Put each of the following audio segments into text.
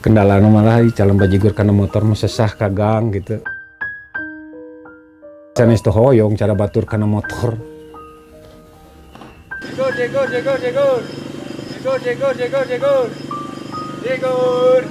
Kendalana malah jalan bajigur karena motor mah sesah ka gang gitu. Sanes teu hoyong cara batur kana motor. Jegur, jegur, jegur, jegur. Jegur, jegur, jegur, jegur. Jegur.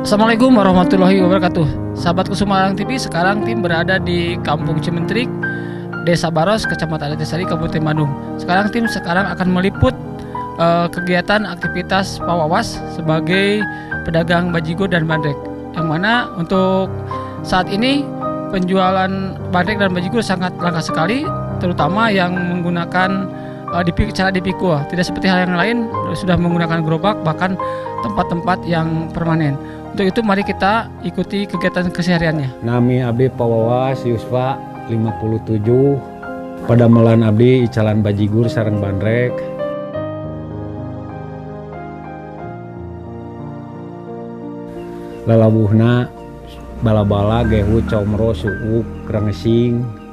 Assalamualaikum warahmatullahi wabarakatuh. Sahabat Kusuma Arang TV, sekarang tim berada di Kampung Cimentrik, Desa Baros, Kecamatan Antasari, Kabupaten Bandung. Sekarang tim sekarang akan meliput kegiatan aktivitas Pak Wawas sebagai pedagang bajigur dan bandrek. Yang mana untuk saat ini penjualan bandrek dan bajigur sangat langka sekali, terutama yang menggunakan cara dipikul. Tidak seperti hal yang lain, sudah menggunakan gerobak, bahkan tempat-tempat yang permanen. Untuk itu mari kita ikuti kegiatan kesehariannya. Nami abdi Pak Wawas Yusfa 57. Padamelan abdi icalan bajigur sareng bandrek. Lalabuhna bala-bala gehu comro suuk rengesing.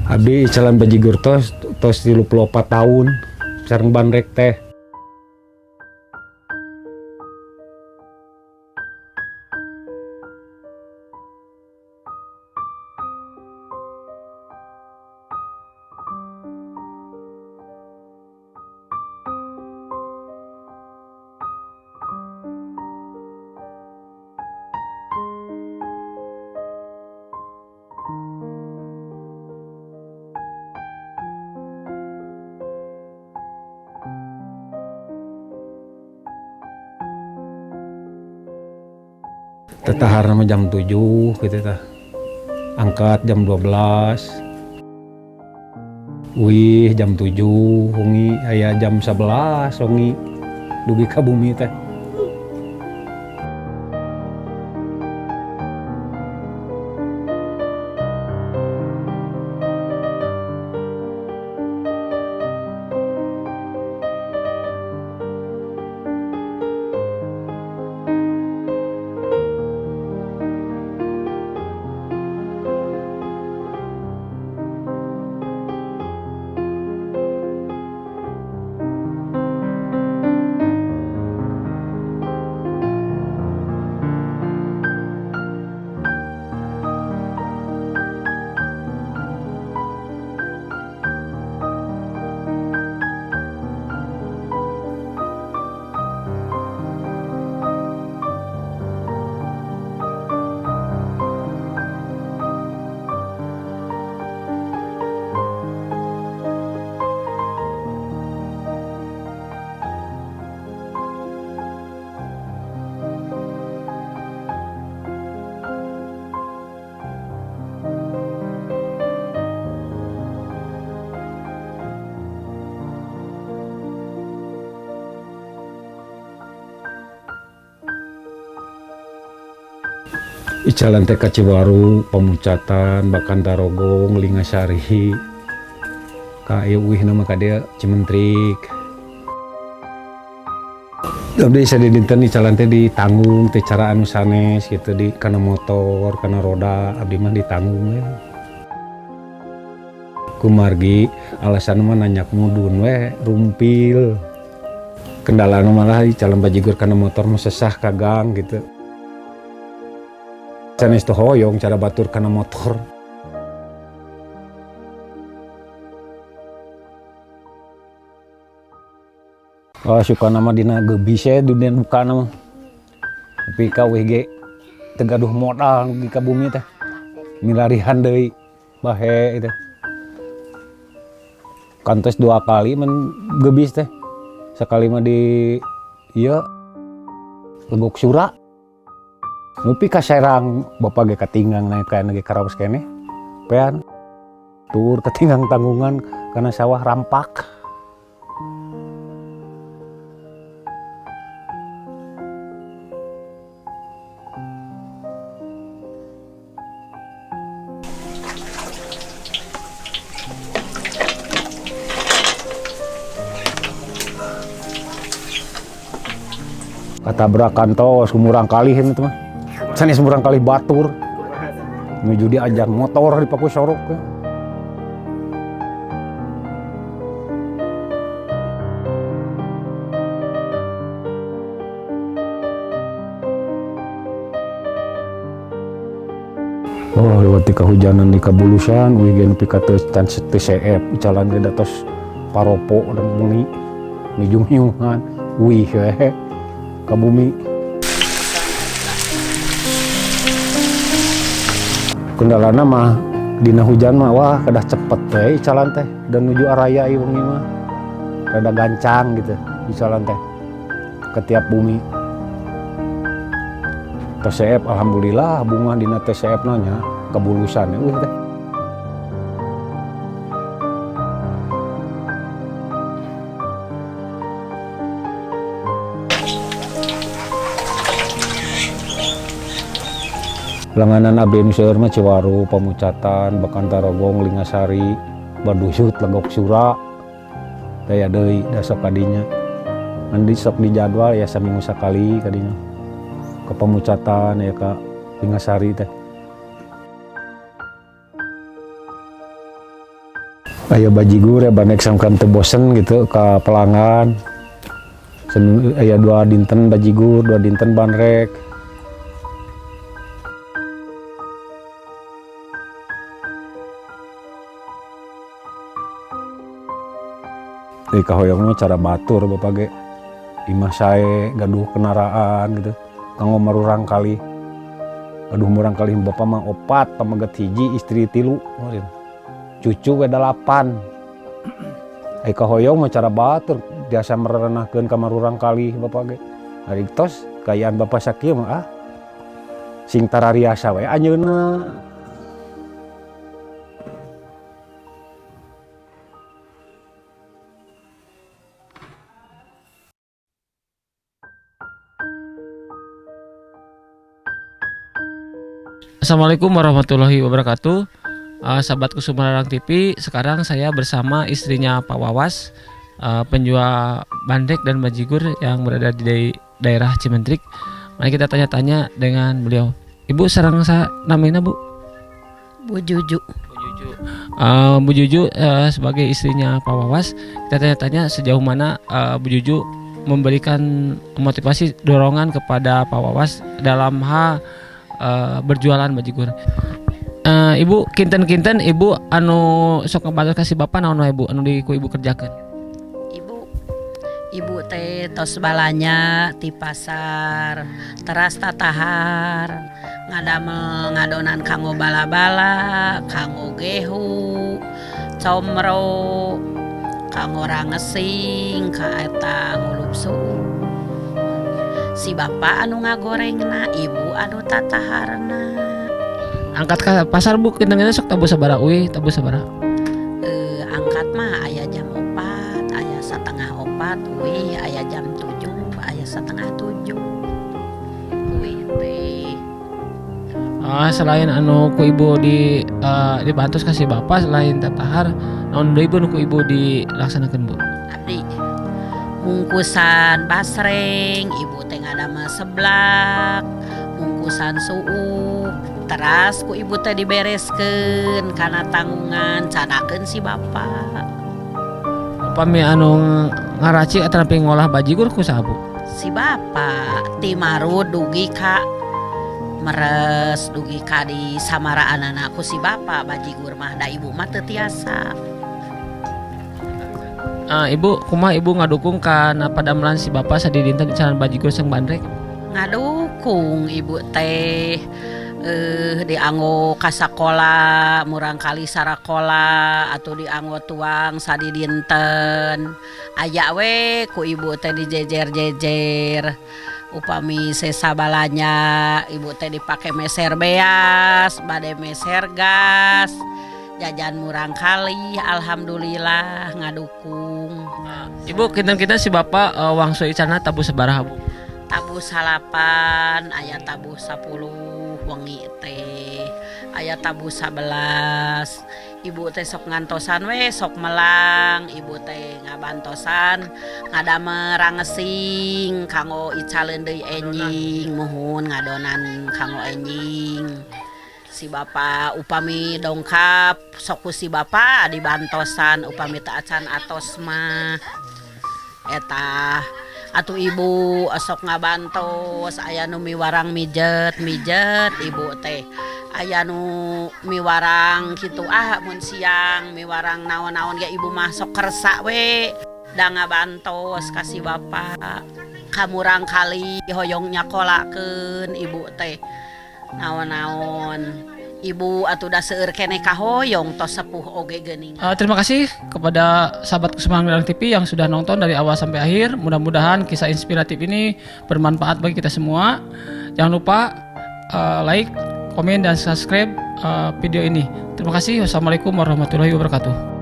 Abdi icalan bajigur tos 34 tahun sareng bandrek teh. Tetahar nama jam 7 gitu tah. Angkat jam 12. Wih jam 7 wengi aya jam 11 wengi dugi ka bumi teh. Icalan teh ka Ciwaru, Pamucatan, bahkan Tarogong, Lingasari. Ka ieu uihna mah ka dieu Cimentrik. Abdi sadidinten icalan teh ditanggung teh cara anu sanes gitu di kana motor, kana roda, abdi mah ditanggung we. Kumargi alasan mah nanyak mudun we rumpil. Kendalana malah icalan bajigur kana motor mah sesah ka gang gitu. Sanes teu hoyong cara batur kana motor. Oh, suka nama dina gebis ya dunia buka nama. Tapi ka weh ge teu gaduh modal di ka bumi teh. Milarihan deui bahe itu. Kantos 2 kali men gebis teh. Sekali mah di ieu Legok Sura. Nepi ka Serang bapak ge katinggang naik ka ge karaos keneh. Pean tur katinggang tanggungan kana sawah rampak. Katabrakan tos murang kali itu mah. Sanes murang kali batur. Nuju diajar motor di Paku Sorok. Oh, lewat di kehujanan di kabulusan, wih gen nepi ka teu tan teu seep, icalan ge da tos paropo dan bengi nuju miungan, wih we ka bumi. Kendalana mah dina hujan mah wah kedah cepet we icalan teh dan nuju araya ieu wengi mah. Rada gancang gitu icalan teh ke tiap bumi. TCF alhamdulillah bunga dina TCF nanya kebulusan wih teh. Langganan abdi nu seueur mah Ciwaru, Pamucatan, Bakan Tarogong, Lingasari, Baduyut, Legok Sura. Daya deui da sok kadinya. Mandi sok dijadwal ya saminggu sakali kadinya. Ke Pamucatan ya ka Lingasari teh. Aya bajigur ya banek sangkan teu bosen gitu ka pelanggan. Aya 2 dinten bajigur, 2 dinten bandrek. Di kahoyong mah cara batur bapak ge. Imah sae gaduh kendaraan gitu. Kanggo marurang kali. Gaduh murang kali bapak mah 4, pameget 1, istri 3, meureun. Cucu we 8. Ai kahoyong mah cara batur jasa merenahkeun ka marurang kali bapak ge. Ari tos kayaan bapak sakieu mah ah. Sing tarariasa we anjeunna. Assalamualaikum warahmatullahi wabarakatuh. Sahabat Kusuma Larang TV, sekarang saya bersama istrinya Pak Wawas, penjual bandrek dan bajigur yang berada di daerah Cimentrik. Mari kita tanya-tanya dengan beliau. Ibu sareng sa namina Bu? Bu Juju. Bu Juju. Bu Juju sebagai istrinya Pak Wawas, kita tanya-tanya sejauh mana Bu Juju memberikan motivasi dorongan kepada Pak Wawas dalam hal berjualan bajigur. Ibu kinten-kinten ibu anu sok ngebantu kasih bapak naon wae Bu anu di ku ibu kerjakeun? Ibu teh tos balanya ti pasar, teras tatahar, ngadamel ngadonan kanggo bala-bala, kanggo gehu, comro, kanggo rangesing, ka eta ngulub suuk. Si bapak anu ngagorengna, ibu anu tataharna. Angkat ka pasar Bu, kinten-kinten sok tabuh sabaraha uih, tabuh sabaraha? Angkat mah aya jam 4, aya setengah 4 uih, aya jam 7, aya setengah 7. Uih teh. Ah, selain anu ku ibu di dibantos ka si bapak, selain tatahar, naon deui, Bu, nu ku ibu dilaksanakeun, Bu? Abdi mungkusan basreng, ibu teh ngadamel seblak, mungkusan suuk, teras ku ibu teh dibereskeun kana tanggungan canakeun si bapak. Upami anu ngaracik atanapi ngolah bajigur ku saha, Bu? Si bapak, ti marud dugi ka meres, dugi ka di samaraanana ku si bapak bajigur mah, da ibu mah teu tiasa. Ah, Ibu, kumaha ibu ngadukung kana padamelan si bapak sadidinten icalan bajigur sareng bandrek? Ngadukung ibu teh, dianggo ka sakola murangkalih sarakola atau dianggo tuang sadidinten, aya we ku ibu teh dijejer-jejer. Upami sesa balanja, ibu teh dipake meser beas, bade meser gas, jajan murangkalih. Alhamdulillah ngadukung. Ibu, kinten-kinten si bapak wangsul icalna tabuh sabaraha, Bu? Tabuh 9, aya tabuh 10, wengi teh aya tabuh 11. Ibu teh sok ngantosan we, sok melang. Ibu teh ngabantosan ngadamel rangesing kanggo icaleun deui enjing, muhun, ngadonan kanggo enjing. Si bapak upami dongkap sok ku si bapak dibantosan, upami teu acan atos mah eta atuh ibu sok ngabantos. Aya nu miwarang mijet mijet, ibu teh aya nu miwarang kitu, ah, mun siang miwarang naon-naon ge ibu mah sok kersa we da ngabantos ka si bapak. Ka murangkalih hoyong nyakolakeun ibu teh naon-naon, ibu atuh da seueur keneh kahoyong, tos sepuh oge geuning. Terima kasih kepada sahabat Kusuma Langdang TV yang sudah nonton dari awal sampai akhir. Mudah-mudahan kisah inspiratif ini bermanfaat bagi kita semua. Jangan lupa like, komen, dan subscribe video ini. Terima kasih. Wassalamualaikum warahmatullahi wabarakatuh.